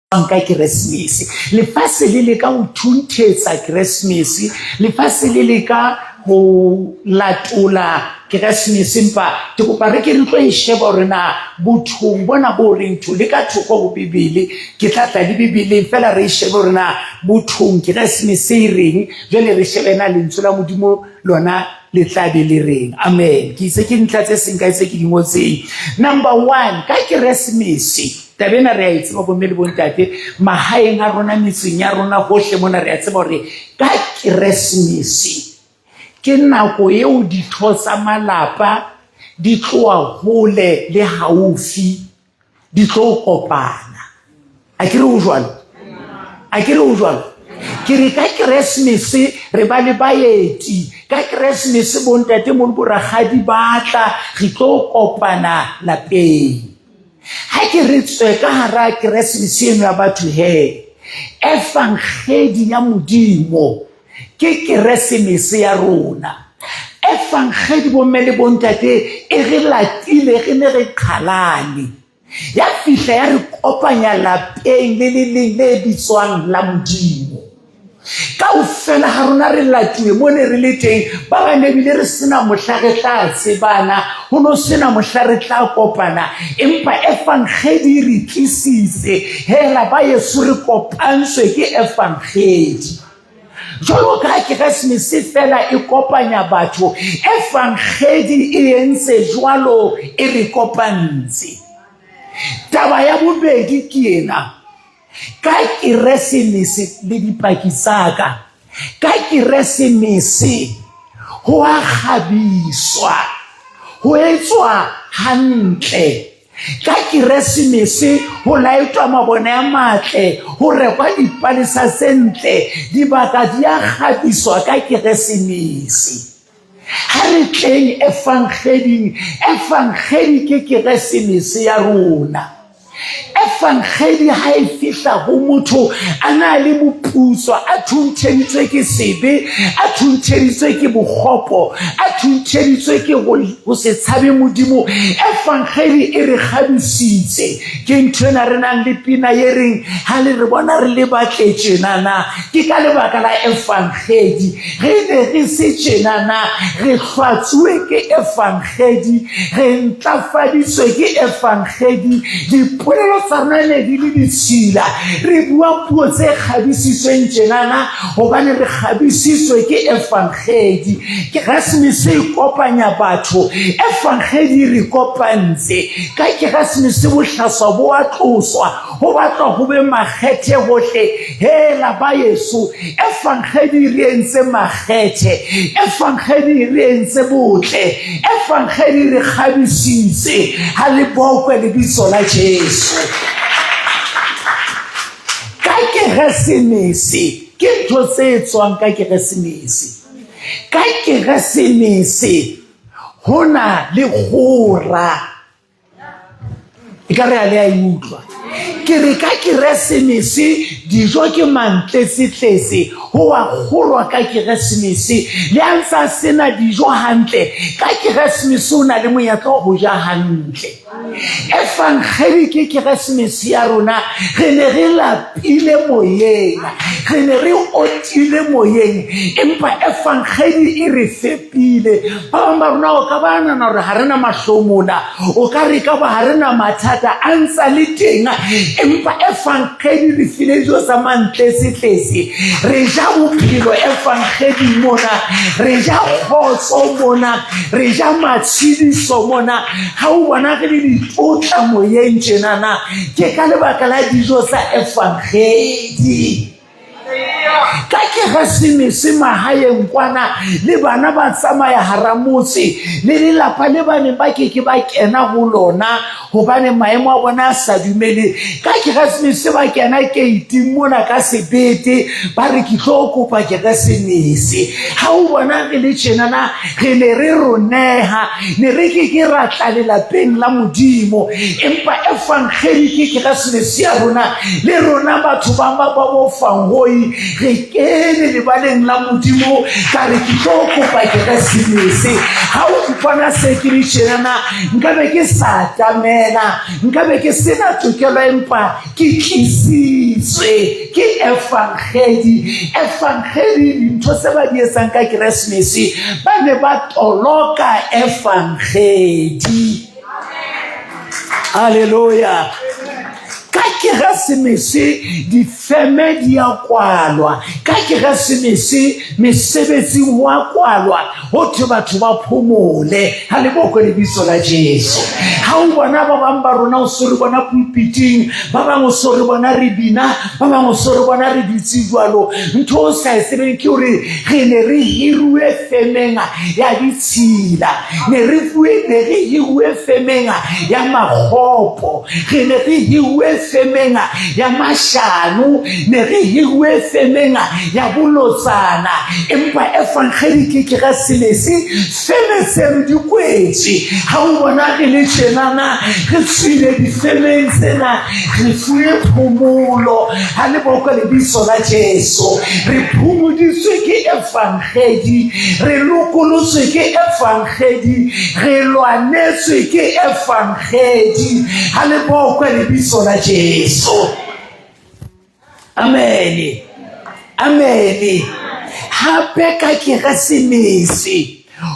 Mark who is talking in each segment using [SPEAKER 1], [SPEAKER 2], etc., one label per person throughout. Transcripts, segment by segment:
[SPEAKER 1] Ka Keresemese. Lefatshe le leka ho thunthetsa Keresemese, lefatshe le leka ho latola Keresemese, empa ke kopa re ke re tlo e sheba hore na bothong bona bo reng tho le ka thoko ho Bibele, ke tla tla le Bibeleng fela re e shebe hore na bothong Keresemese e reng, jwale re shebe na lentswe la Modimo lona le tla be le reng. Amen. Ke itse ke ntlha tse seng kae tse ke di ngotseng. Number one, ka Keresemese Taba ena re a e tseba bomme le bontate mahaeng a rona, metseng ya rona, hohle mona re a tseba hore ka Keresemese ke nako eo ditho tsa malapa di tloha hole le haufi di tlo kopana. A ke re ho jwalo? A ke re ho jwalo? Ke re ka Keresemese re ba le baeti, ka Keresemese bontate mo le borakgadi ba tla re tlo kopana lapeng. Ha ke re tswe ka hara Keresemese eno ya batho he, Evangedi ya Modimo ke Keresemese ya rona. Evangedi bomme le bontate e re latile re ne re qhalane. Ya fihla ya re kopanya lapeng le le leng le bitswang la Modimo. Kaofela ha rona re latuwe mo ne re le teng, ba bang ebile re sena mohla re tla tsebana, ho no sena mohla re tla kopana, empa Evangedi e re tlisitse. Hela ba yeso re kopantswe ke Evangedi. Jwalo ka ha Keresemese fela e kopanya batho, Evangedi e entse jwalo, e re kopantse. Taba ya bobedi ke ena. Ka Keresemese le dipaki tsa ka, ka Keresemese ho a kgabiswa, ho etswa hantle. Ka Keresemese ho laetwa mabone a matle, ho rekwa dipalesa tse ntle, dibaka di a kgabiswa ka Keresemese. Ha re tleng Evangeding, Evangedi ke Keresemese ya rona. Evangedi ha e fihla ho motho a na le moputswa, a thuntheditswe ke sebe, a thuntheditswe ke bokgopo, a thuntheditswe ke ho se tshabe Modimo. Evangedi e re kgabisitse. Ke ntho ena re nang le pina e reng ha le re bona re le batle tjenana, ke ka lebaka la Evangedi. Re ne re se tjenana, re hlwatsuwe ke Evangedi, re ntlafaditswe ke Evangedi. Dipolelo tsa rona ne di le ditshila, re bua puo tse kgabisitsweng tjenana hobane re kgabisitswe ke Evangedi. Keresemese e kopanya batho, Evangedi e re kopantse. Ka Keresemese bohlaswa bo a tloswa, ho batlwa ho be makgethe hohle. Hela ba yeso, Evangedi re entse makgethe, Evangedi re entse botle, Evangedi re kgabisitse. Ha le bokwe lebitso la Jesu. Ka Keresemese, ke ntho tse etswang ka Keresemese. Ka Keresemese ho na le kgora. E ka re a le a e utlwa. Ke re ka Keresemese dijo ke mantletsetletse, ho a kgorwa ka Keresemese. Le ha ntse a sena dijo hantle, ka Keresemese o na le monyetla wa ho ja hantle. Evangeli ke Keresemese ya rona. Re ne re lapile moyeng, re ne re otile moyeng, empa Evangeli e re fepile. Ba bang ba rona o ka ba nahana hore ha re na mahlomola, o ka re ka ba ha re na mathata a ntsa le teng, empa Evangeli re file dijo tsa mantletsetletse. Re ja bophelo Evangeli mona, re ja kgotso mona, re ja matshediso mona. Ha o bona re le ditlotla moyeng tjenana, ke ka lebaka la dijo tsa Evangedi. Ka Keresemese mahaeng kwana le bana ba tsamaya hara motse le lelapa le ba neng ba ke ke ba kena ho lona hobane maemo a bona a sa dumele. Ka Keresemese ba kena keiting mona ka sebete ba re ke tlo kopa Keresemese. Ha o bona re le tjenana re ne re roneha, ne re ke ke ra tla lelapeng la Modimo, empa Evangeli ke Keresemese ya rona. Le rona batho ba ba bo Fangoi mangeloi re kene lebaleng la Modimo, ka re ke tlo kopa Keresemese. Ha o mpona se ke le tjenana, nka be ke sa atamela, nka be ke sena tokelo, empa ke tlisitswe ke evangedi. Evangedi, dintho tse ba di etsang ka Keresemese, ba ne ba toloka evangedi. Haleluya. Ka Keresemese difeme di a kwalwa, ka Keresemese mesebetsing wa kwalwa, ho thwe batho ba phomole. Ha le bokwe lebitso la Jesu. Ha o bona ba bang ba rona o so re bona pulpiting, ba bang o so re bona re bina, ba bang o so re bona re dutse jwalo, ntho o sa e tsebeng ke hore re ne re hiruwe femeng ya ditshila, ne re fuwe, ne re hiruwe femeng ya makgopo, re ne re hiruwe femeng ya mashano, ne re hiruwe femeng ya bolotsana. Empa evangedi ke Keresemese, feme tseno di kwetswe. Ha o bona re le tjenana, re tswile difemeng tsena, re fuwe phomolo. Ha le bokwe lebitso la Jesu. Re phomoditswe ke evangedi, re lokolotswe ke evangedi, re lwanetswe ke evangedi. Ha le bokwe lebitso la Jesu. Amen. Amen. Hape ka Keresemese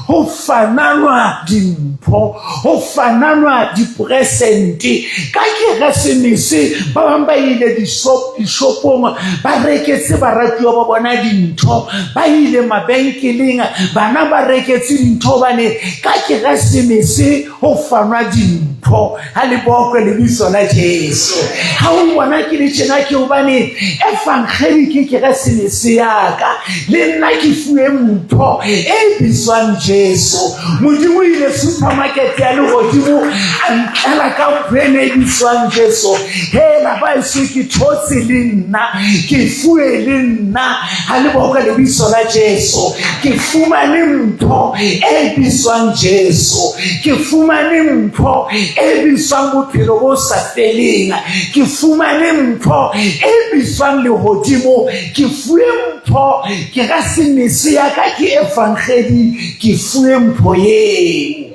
[SPEAKER 1] ho fananwa dimpho, ho fananwa diporesente. Ka Keresemese ba bang ba ile dishopong, ba reketse baratuwa ba bona dintho, ba ile mabenkeleng, bana ba reketse dintho, hobane ka Keresemese ho fanwa dimpho. Ha le bokwe lebitso la Jesu. Ha o bona ke le tjena ke hobane evangeli ke Keresemese ya ka, le nna ke fuwe mpho e bitswang Jesu. Modimo ile supermarket ya lehodimo a ntlela ka mpho ena e bitswang Jesu. Hela baeso, ke thotse le nna, ke fuwe le nna. Ha le bokwe lebitso la Jesu. Ke fumane mpho e bitswang Jesu. Ke fumane mpho e bitswang bophelo bo sa feleng. Ke fumane mpho e bitswang lehodimo. Ke fuwe mpho, Keresemese ya ka ke evangedi, ke fuwe mpho eo.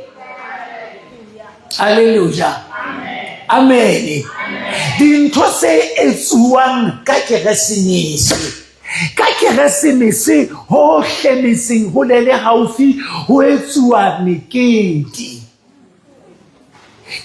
[SPEAKER 1] Haleluya. Amen. Dintho tse etsuwang ka Keresemese. Ka Keresemese hohle metseng hole le haufi ho etsuwa mekete.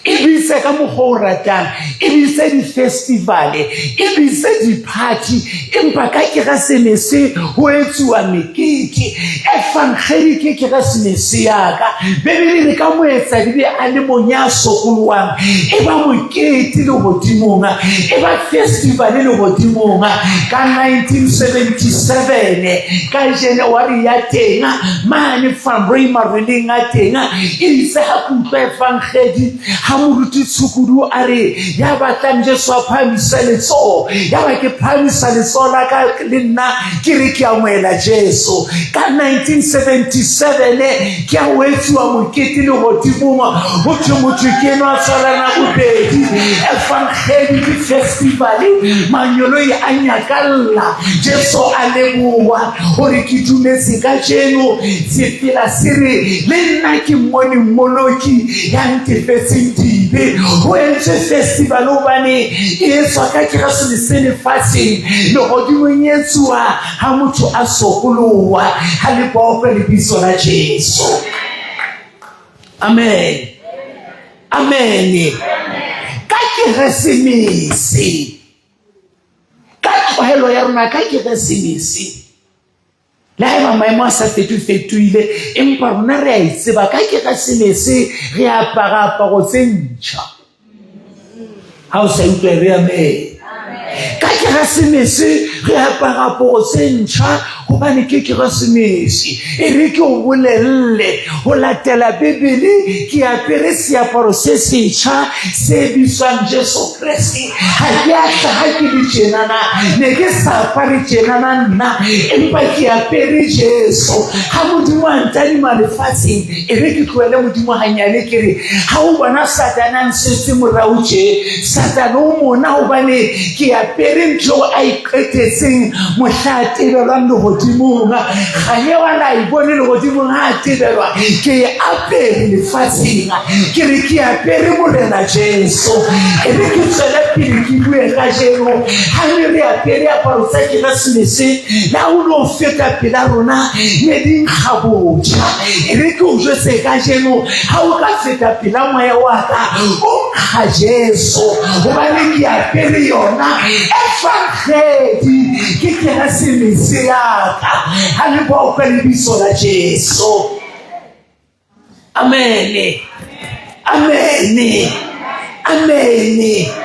[SPEAKER 1] E bitse ka mokgwa o ratang, e bitse di-festival-e, e bitse di-party, empa ka Keresemese ho etsuwa mekete. Evangeli ke Keresemese ya ka. Bibele e re ka moetsadibe a le mong ya sokolohang, e ba mokete lehodimong, e ba festival lehodimong. Ka 1977 ka January ya teng mane Fanroi marweleng a teng, e itse ha ke utlwa evangeli ha moruti Tshukudu a re ya batlang Jesu a phahamisa letsoho, ya ba ke phahamisa letsoho la ka le nna ke re ke amohela Jesu. Ka 1977 ke a o etsuwa mokete lehodimong, ho thwe motho ke enwa a tshwarana bobedi. Evangeli ke festival, manyoloi a nyakalla, Jesu a leboha hore ke dumetse kajeno. Sefela se re le nna ke mmone Mmoloki ya ntefetseng dibe. Ho entswe festival hobane e etswa ka Keresemese lefatsheng, lehodimong e etsuwa ha motho a sokoloha. Ha le bokwe lebitso la Jesu. Amen. Amen. Ka Keresemese, ka tlohelo ya rona ka Keresemese, le haeba maemo a sa feto-fetohile, empa rona re a e tseba ka Keresemese re apara aparo tse ntjha. Ha o sa utlwe re amen. Ka Keresemese re apara aparo tse ntjha hobane ke Keresemese. E re ke o bolelle, ho latela Bibele ke apere seaparo se setjha se bitswang Jesu Kreste. Ha ke a hlaha ke le tjenana, ne ke sa apare tjenana nna, empa ke apere Jesu. Ha Modimo a ntadima lefatsheng, e re ke tlohele Modimo hanyane, ke re ha o bona Satane a nsetse morao tje, Satane o mona hobane ke apere ntho eo a e qetetseng. lebeletseng mohla a tebelwang lehodimong. Kganya wa la e bone lehodimong ha a tebelwa, ke e apere lefatsheng. Ke re ke apere Morena Jesu. E re ke tswele pele ke bue kajeno. Ha ne re apere aparo tsa Keresemese, le ha o no feta pela rona ne di nkga botjha. E re ke o jwetse kajeno, ha o ka feta pela moya wa ka, o nkga Jesu, hobane ke apere yona Evangedi, ke Keresemese ya ka. Ha le bokwe lebitso la Jesu. Amene, amene, amene.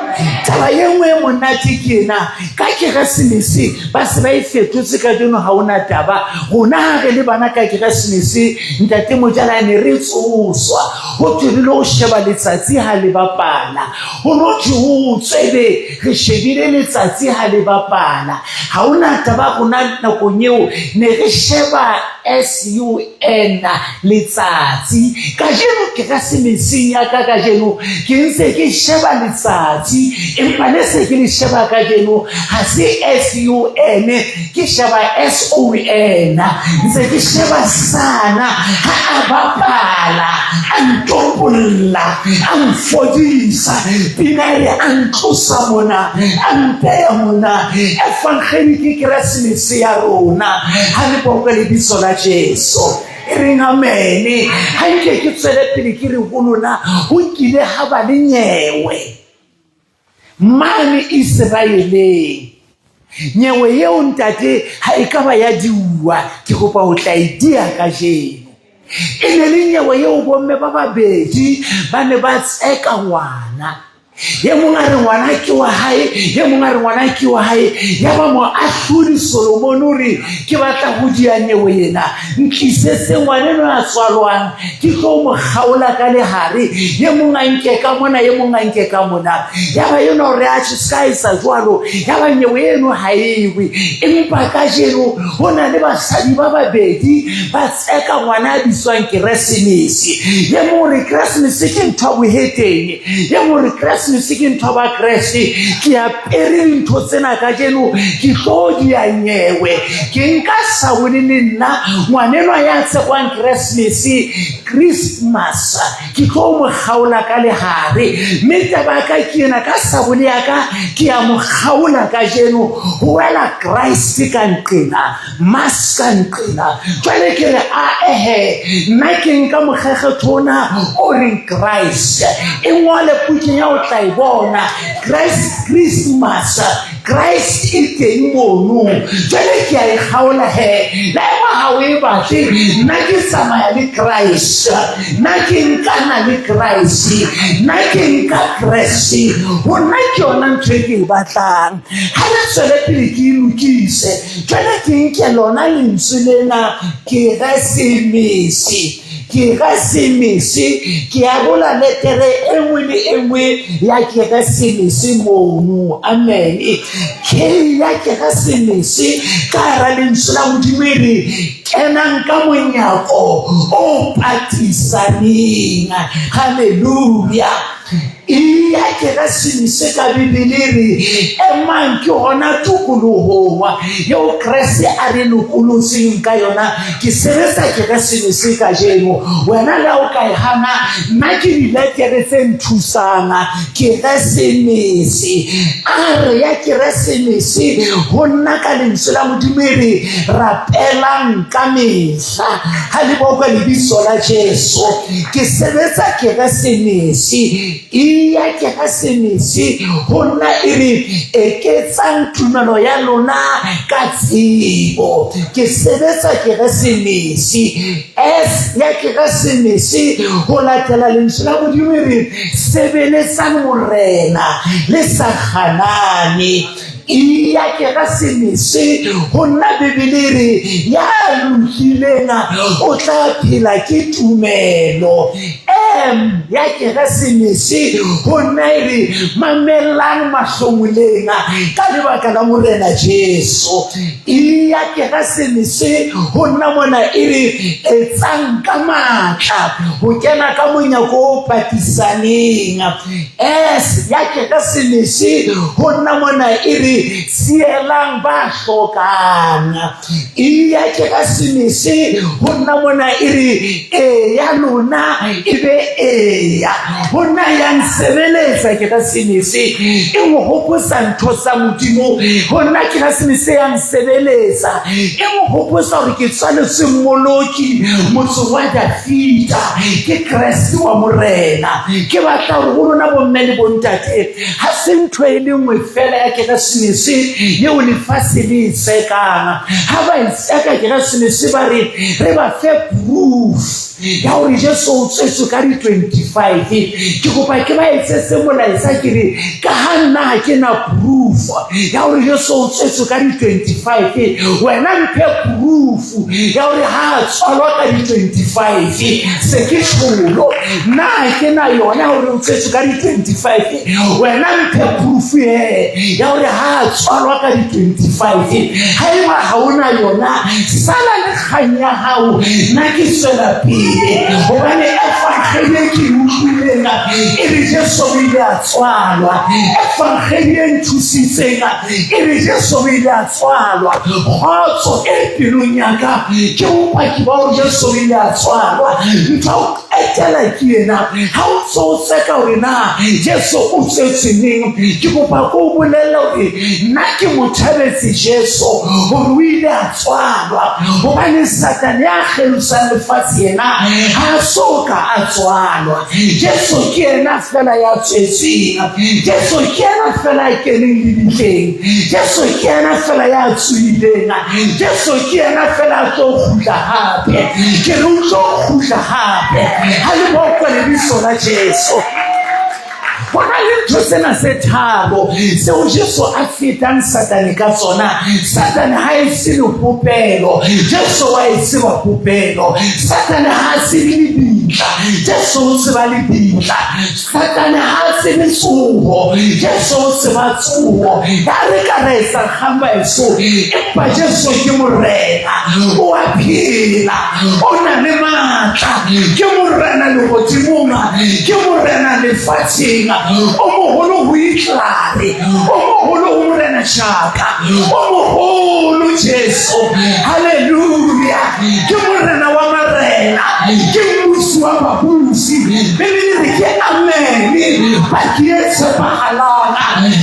[SPEAKER 1] Taba ye nngwe e monate ke ena, ka Keresemese ba se ba e fetotse kajeno, ha ona taba. Rona ha re le bana ka Keresemese, ntate Mojala, ne re tsoswa ho thwe re lo sheba letsatsi ha le bapala. Ho no thwe ho tswebe re shebile letsatsi ha le bapala. Ha ona taba, rona nakong eo ne re sheba SUN, letsatsi. Kajeno Keresemeseng ya ka kajeno ke ntse ke sheba letsatsi, empa le se ke le sheba kajeno ha se SUN, ke sheba SON. Ntse ke sheba sana ha a bapala, a ntopolla, a mfodisa. Pina e re a ntlosa mona, a mpeya mona. Evangeli ke Keresemese ya rona. Ha le bokwe lebitso la Jesu. E reng amene. Ha nke ke tswele pele ke re ho lona, ho nkile ha ba le nyewe mane Iseraeleng. Nyewe eo ntate ha e ka ba ya diuwa, ke kopa ho tla e dia kajeno. E ne le nyewe eo bomme ba babedi ba ne ba tseka ngwana. E mong a re ngwana ke wa hae, e mong a re ngwana ke wa hae. Ya ba moahlodi Solomone o re, ke batla ho dia nyewe ena, ntlisetse ngwana enwa a tswalwang, ke tlo mo kgaola ka lehare. E mong a nke ka mona, e mong a nke ka mona. Ya ba enwa o re, atjhe, se ka etsa jwalo. Ya ba nyewe eno ha ewe. Empa kajeno ho na le basadi ba babedi ba tseka ngwana a bitswang Keresemese. E mong o re Keresemese ke ntho ya bohetene, e mong o re Keresemese ke ntho ya Bakreste. Ke apere dintho tsena kajeno, ke tlo dia nyewe. Ke nka sabole le nna, ngwanenwa ya tsekwang Keresemese, Christmas, ke tlo mo kgaola ka lehare. Mme taba ya ka ke ena, ka sabole ya ka ke ya mo kgaola kajeno, ho wela Christ ka nqena, Mas ka nqena. Jwale ke re, a ehe, nna ke nka mokgekgetho ona o reng Christ. E ngole pukeng ya o tla e bona, Christ Christmas, Christ e teng mono. Jwale ke a e kgaola he, la eba ha o e batle, nna ke tsamaya le Christ, nna ke nkana le Christ, nna ke nka Christ. Ho nna ke yona ntho e ke e batlang. Ha le tswele pele ke e lokise. Jwale ke nke lona lentswe lena Keresemese. Keresemese, ke arola letere e nngwe le e nngwe ya Keresemese mono. Amen. K ya Keresemese ka hara lentswe la Modimo e re, kenang ka monyako o patisaneng. Hallelujah. E ya Keresemese ka Bibele e re, emang ke hona tokolohong eo Kreste a re lokolotseng ka yona. Ke sebetsa Keresemese kajeno, wena le ha o ka e hana, nna ke diletere tse nthusang. Keresemese, a re ya Keresemese ho nna ka lentswe la Modimo e re, rapelang ka mehla. Ha le bokwe lebitso la Jesu. Ke sebetsa Keresemese, e ya Keresemese ho nna e re, eketsang tumelo ya lona ka tsebo. Ke sebetsa Keresemese, S ya Keresemese ho latela lentswe la Modimo e re, sebeletsang Morena le sa kganane. E ya Keresemese ho nna Bibele e re, ya lokileng o tla phela ke tumelo. M ya Keresemese ho nna e re, mamellang mahlomoleng ka lebaka la Morena Jesu. E ya Keresemese ho nna mona e re, etsang ka matla ho kena ka monyako o patisaneng. S ya Keresemese ho nna mona e re, re sielang ba hlokang. E ya Keresemese ho nna mona e re eya lona e be eya. Ho nna ya nsebeletsa Keresemese e nhopotsa ntho tsa Modimo. Ho nna Keresemese ya nsebeletsa e nhopotsa hore ke tswaletswe Mmoloki motseng wa Dafita, ke Kreste wa Morena. Ke batla hore ho lona bomme le bontate, ha se ntho e le nngwe fela ya Keresemese eo lefatshe le e tsekang. Ha ba e tseka Keresemese ba re re ba fe proof ya hore Jesu o tswetswe ka di-25. Ke kopa ke ba etsetse molaetsa ke re ka ha nna ha ke na proof ya hore Jesu o tswetswe ka di-25, wena mphe proof ya hore ha a tswalwa ka di-25. Se ke tsholo, nna ha ke na yona ya hore o tswetswe ka di-25, wena mphe proof e ya hore ha a tswalwa ka di-25. Haeba ha o na yona, sala le kgang ya hao, nna ke tswela pele, hobane efangeli e ke e utlwileng e re Jesu o ile a tswalwa. Efangeli e nthusitseng e re Jesu o ile a tswalwa. Kgotso e pelong ya ka ke bopaki ba hore Jesu o ile a tswalwa. Ntho ya ho qetela ke ena, ha o ntse o tseka hore na Jesu o tswetswe neng, ke kopa ke o bolelle hore nna ke mo thabetse Jesu hore o ile a tswalwa, hobane Satane ya kgelosang lefatshe yena ha a so ka a tswalwa. Jesu ke yena fela ya tswetsweng, Jesu ke yena fela ya keneng lebitleng, Jesu ke yena fela ya tsohileng, Jesu ke yena fela a tlo kgutla hape. Ke re o tlo kgutla hape. Ha le bokwe lebitso la Jesu. Ho na le ntho tsena tse tharo tseo Jesu a fetang Satane ka tsona. Satane ha e tsebe popelo, Jesu wa e tseba popelo. Satane ha a tsebe lebitla, Jesu o tseba lebitla. Satane ha a tsebe tsoho, Jesu o tseba tsoho. Ya re ka ra etsa kgang baheso, empa Jesu ke Morena, o a phela, o na le matla, ke Morena lehodimong, ke Morena lefatsheng, o moholo ho Hitlare, o moholo ho Morena Shaka, o moholo Jesu. Haleluya! Ke Morena wa marena, ke mmusi wa babusi. Bibele e re ke amene, paki e tshepahalang.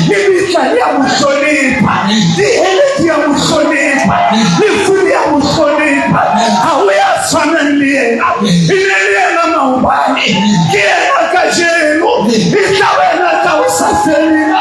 [SPEAKER 1] Lebitla le a mo hlonepha, dihele di a mo hlonepha, lefu le a mo hlonepha. Ha ho ya tshwanang le yena. E ne le yena maobane, ke yena kajeno, e tla ba yena ka ho sa feleng.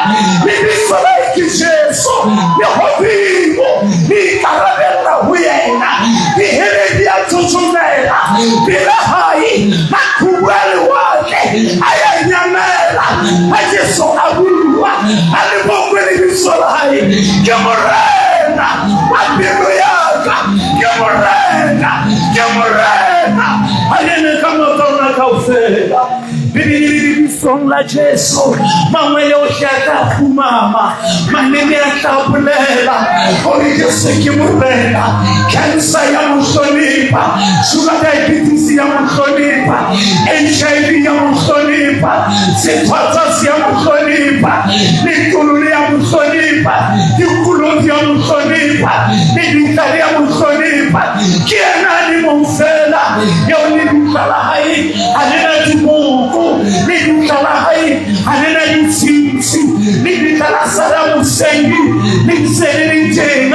[SPEAKER 1] Lebitso la hae ke Jesu, lehodimo le ikarabella ho yena, dihele di a thothomela pela hae, maqhubu a lewatle a ya nyamela ha Jesu a bua. A le bokwe lebitso la hae, ke Morena wa pelo ya ka, ke Morena, ke Morena. A eme ka matla ona kaofela. Bibele e re lebitsong la Jesu mangwele ohle a tla kgumama, maleme a tla bolela hore Jesu ke Morena. Cancer ya mo hlonepha, sugar diabetes ya mo hlonepha, HIV ya mo hlonepha, sethwathwa se ya mo hlonepha, letolo le ya mo hlonepha, dikolo di ya mo hlonepha, lebitla le ya mo hlonepha. Ke yena a le mong fela eo lebitla la hae ha le na diboko, lebitla la hae ha le na ditshintshi, lebitla la Saddam Hussein le ntse le le teng,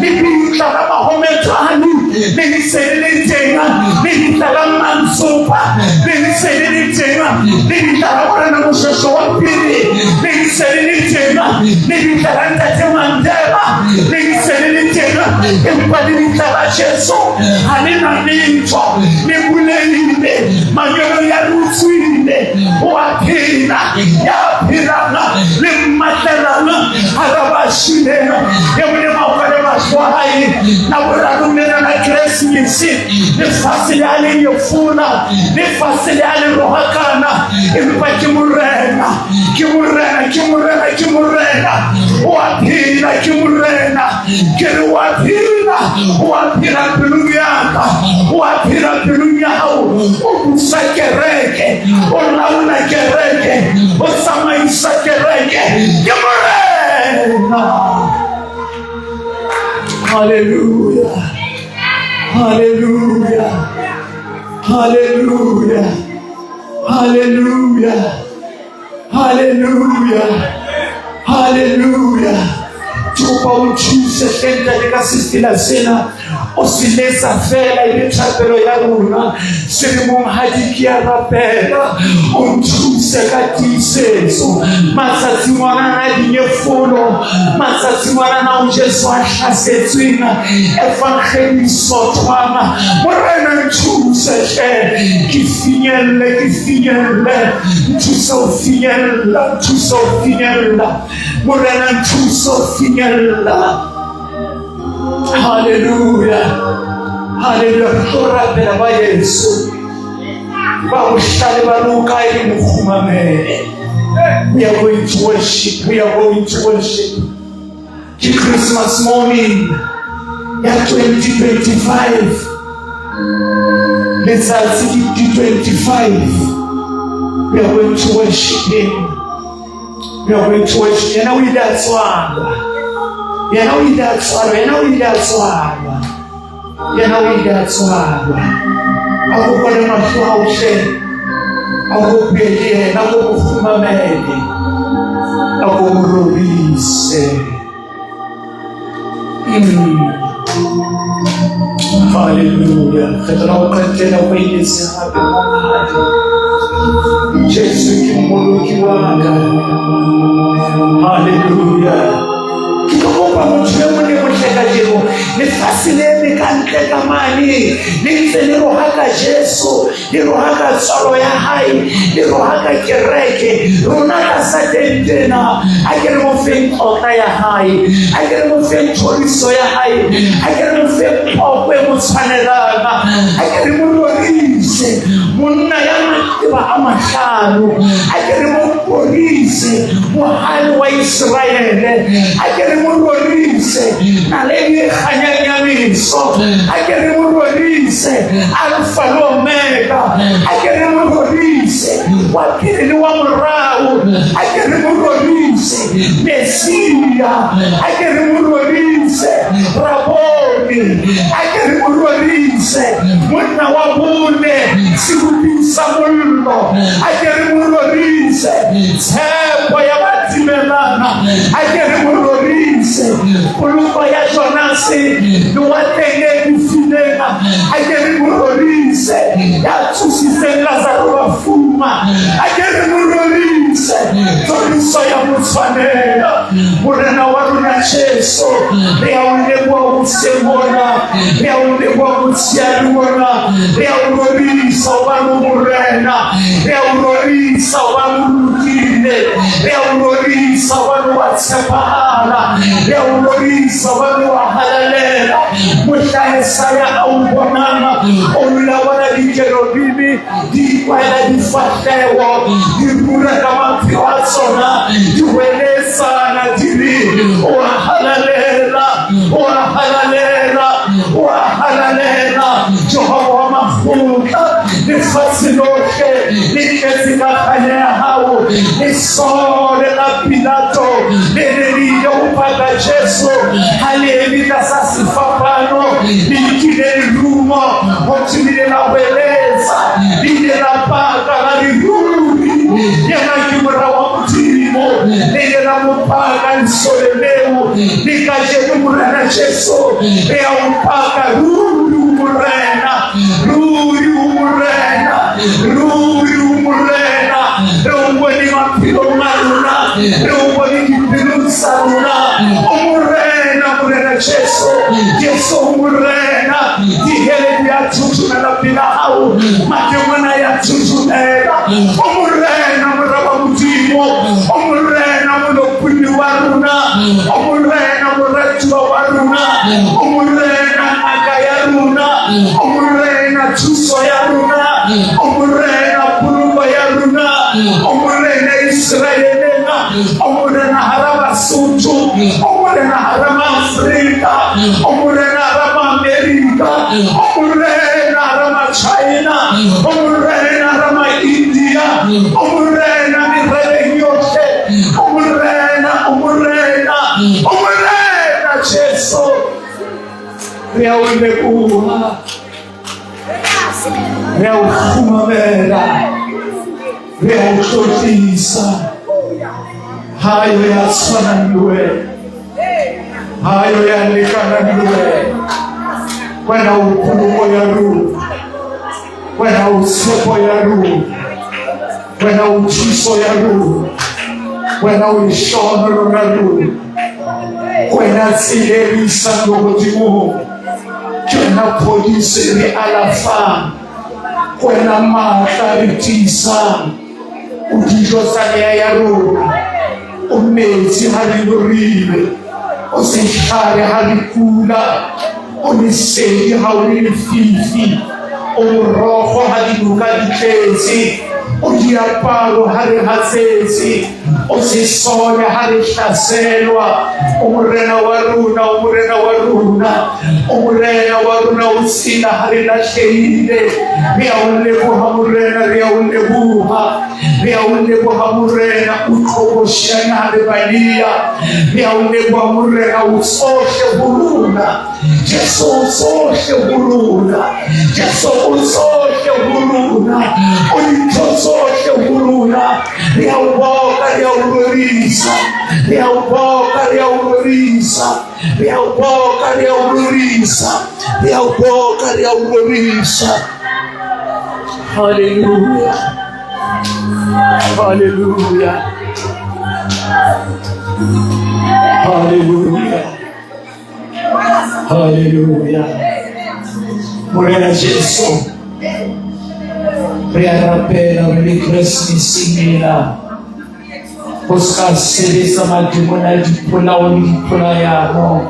[SPEAKER 1] lebitla la Mahomet Ali le ntse le le teng, lebitla la Mantsopa le ntse le le teng, lebitla la Morena Moshoeshoe wa pele le ntse le le teng, lebitla la Ntate Mandela le ntse le le teng, empa lebitla la Jesu ha le na letho, le bulehile, mangeloi a re utswile, o a phela, ya phelang le mmatlelang hara ba shweleng. E mong le maoka le mahlo a hae la boraro lena la Keresemese, lefatshe le a le nyefola, lefatshe le a le rohakana, empa ke Morena, ke Morena, ke Morena, ke Morena, o a phela, ke Morena. Ke re o a phela, o a phela pelong ya ka, o a phela pelong ya hao, o busa kereke, o laola kereke, o tsamaisa kereke, ke Morena. Hallelujah. Hallelujah. Hallelujah. Hallelujah. Hallelujah. Hallelujah. Ke kopa o nthuse hle ntate ka sefela sena o se letsa fela e le thapelo ya rona se re monghadi ke a rapela o nthuse ka tiisetso matsatsing ona a dinyefolo matsatsing ona na o Jesu a hlasetsweng evangeli sothwana morena nthuse hle ke finyelle ke finyelle nthuse ho finyella nthuse ho finyella morena nthuse ho finyella Hallelujah. Hallelujah. Re tlo rapela ba Yesu. Ba bohlale ba re o kae le mo kgumamele. We are going to worship. We are going to worship. Ke Christmas morning ya 2025. Letsatsi di 25. We are going to worship him. We are going to worship. Yena o ile a tswalwa. Yena o ile a tswalwa. Yena o ile a tswalwa. Yena o ile a tswalwa. A go kwale mahlo a ohle. A go bue le yena, a go mo kgumamele. A go mo rorise. Hallelujah. Kgetho la ho qetela o eletse hape monghadi. Jesu ke mmoloki wa ka. Hallelujah. Ke tlo kopa motho e mong le motle kajeno lefatshe le eme ka ntle ka mane le ntse le rohaka Jesu le rohaka tswalo ya hae le rohaka kereke rona tlasa tentena a ke re mo feng tlotla ya hae a ke re mo feng thoriso ya hae a ke re mo feng poko e mo tshwanelang a ke re mo rorise monna ya mateba a mahlano a ke re mo rorise mohale wa Iseraele a ke re mo rorise naledi e kganyang ya meso a ke re mo rorise alfa le omega a ke re mo rorise wa pele le wa morao a ke re mo rorise mesia a ke re mo rorise rabone a ke re mo rorise monna wa bone seboping sa mollo a ke re mo rorise tshepo ya ba timelana a ke re mo rorise poloko ya jonase lewatleng le bofileng a ke re mo rorise ya tsositseng lazaro bafung a ke re mo rorise thoriso ya mo tshwanela morena wa rona jesu re a o leboha hoseng hona re a o leboha motsheare ona re a o rorisa hobane o morena re a o rorisa hobane o lokile re a o rorisa hobane wa tshepahala re a o rorisa hobane wa halalela mohla Esaya a o bonang o dula bona dikerobime di ikwahela difahleho di rura ka mapheo a tsona di hweletsana di re o a halalela o a halalela o a halalela Jehova wa makgotla lefatshe lohle le tletse ka kganya ya hao lesole la Pilato le ne le ile ho paka Jesu ha le eme tlasa sefapano le nkile lerumo ho thwe le ile la hweletsa le ile la paka la re ruri yena ke mora wa Modimo le ile la mo paka lesole leo le kajeno Morena Jesu re a o paka ruri o Morena ruri o Morena ruri o Morena re o bone maphelong a rona re o bone dipelong tsa rona o Morena Morena Jesu Jesu o Morena dihele di a thothomela pela hao mademona ya thothomela o Morena Mora wa Modimo o Morena molopolli wa rona o Morena moratuwa wa rona o Morena ngaka ya rona o Morena thuso ya rona o Morena poloko ya rona o Morena Iseraeleng o Morena hara Basotho o Morena hara Maafrika o Morena hara Maamerika o Morena hara Machina o Morena hara Maindia o Morena merabeng yohle o Morena o Morena o Morena Jesu. Re a o leboha. Re a o kgumamela. Re a o tlotlisa. Ha yo ya tshwanang le wena. Ha yo ya lekanang le wena. Wena o poloko ya rona. Wena o tshepo ya rona. Wena o thuso ya rona. Wena o lehlohonolo la rona. Wena tsela e re isang lehodimong. Ke wena phodiso e re alafang. Ke wena matla a re tiisang. O dijo tsa meya ya rona. O metsi ha re nyorilwe. O sehlare ha re kula. O lesedi ha o le lefifi. O morogo ha dinoka di tletse. O diaparo ha re hatsetse. O sesole ha re hlaselwa. O morena wa rona, o morena wa rona. O morena wa rona, o tsela ha re lahlehile. Re a o leboha morena, re a o leboha. Re a o leboha morena, o qhobosheana le balia. Re a o leboha morena, o tsohle ho rona. Jesu o tsohle ho rona. Jesu o tsohle ho rona. O dintho tsohle ho rona. Re a o boka, re a o rorisa. Re a o boka, re a o rorisa. Re a o boka, re a o rorisa. Re a o boka, re a o rorisa. Hallelujah. Hallelujah. Hallelujah. Hallelujah. Morena Jesu. Re a rapela re le Keresemeseng ena. Go se ka sebetsa madimona a dipolao le dipolayano.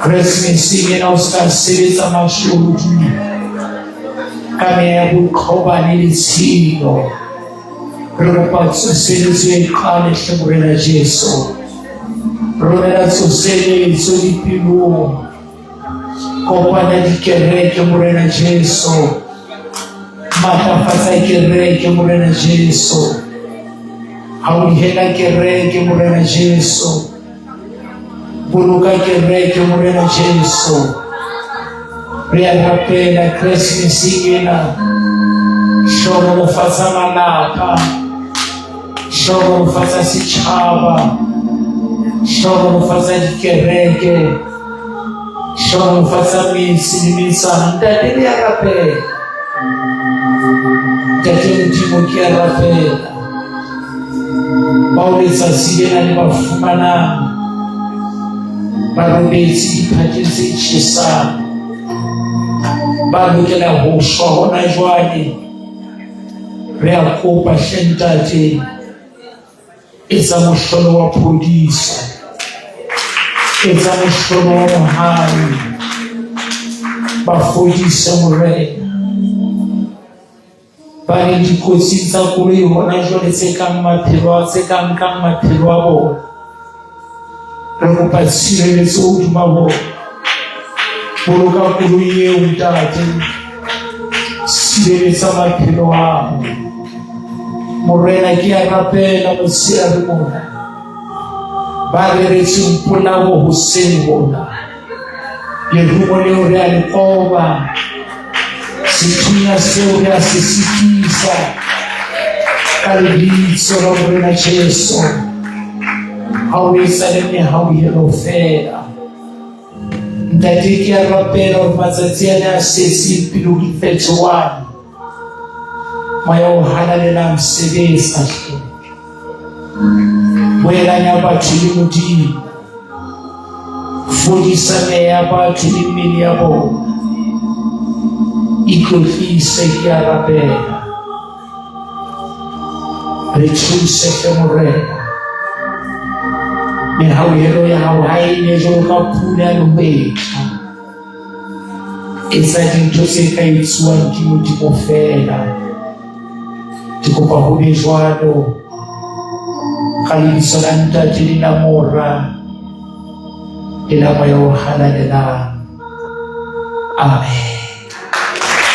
[SPEAKER 1] Keresemeseng ena o se ka sebetsa mashodu ka meya ya boqhobane le tshilo. Re kopa tsoseletso e qale hle Morena Jesu. Romela tsoseletso dipelong. Kopanya dikereke Morena Jesu. Matlafatsa kereke Morena Jesu. Hauhela kereke Morena Jesu. Boloka kereke Morena Jesu. Re a rapela Keresemeseng ena. Hlohonolofatsa malapa. Hlohonolofatsa setjhaba. Hlohonolofatsa dikereke. Hlohonolofatsa metse le metsana. Ntate re a rapela. Ntate Modimo ke a rapela. Bao letsatsi lena le ba fumanang ba robetse diphateng tse tjhesang, ba lokela ho shwa hona jwale. Re a kopa hle ntate, etsa mohlolo wa phodiso, etsa mohlolo wa mohau, ba fodise Morena. Ba leng dikotsing tsa koloi hona jwale tse kang maphelo a tse ka nkang maphelo a bona. Re kopa tshireletso hodima bona. Boloka koloi eo ntate. Sireletsa maphelo ao. Morena ke a rapela motshehare mona. Ba reretsweng polao hoseng hona. Lerumo leo re a le qoba. Sethunya seo re a se sitisa. Ka lebitso la Morena Jesu. Ha o etsa le mehauhelo feela. Ntate ke a rapela hore matsatsi ana a setseng pele ho di-31 moya o halalelang sebetsa hle. Boelanya batho le Modimo. Fodisa meya ya batho le mmele ya bona. Itlotlise ke a rapela. Re thuse hle Morena. Mehauhelo ya hao ha e ne jwalo ka pula ya lehwetla. Etsa dintho tse ka etsuwang ke Modimo feela. Ke kopa ho be jwalo ka lebitso la Ntate le la Mora le la Moya o Halalelang. Amen.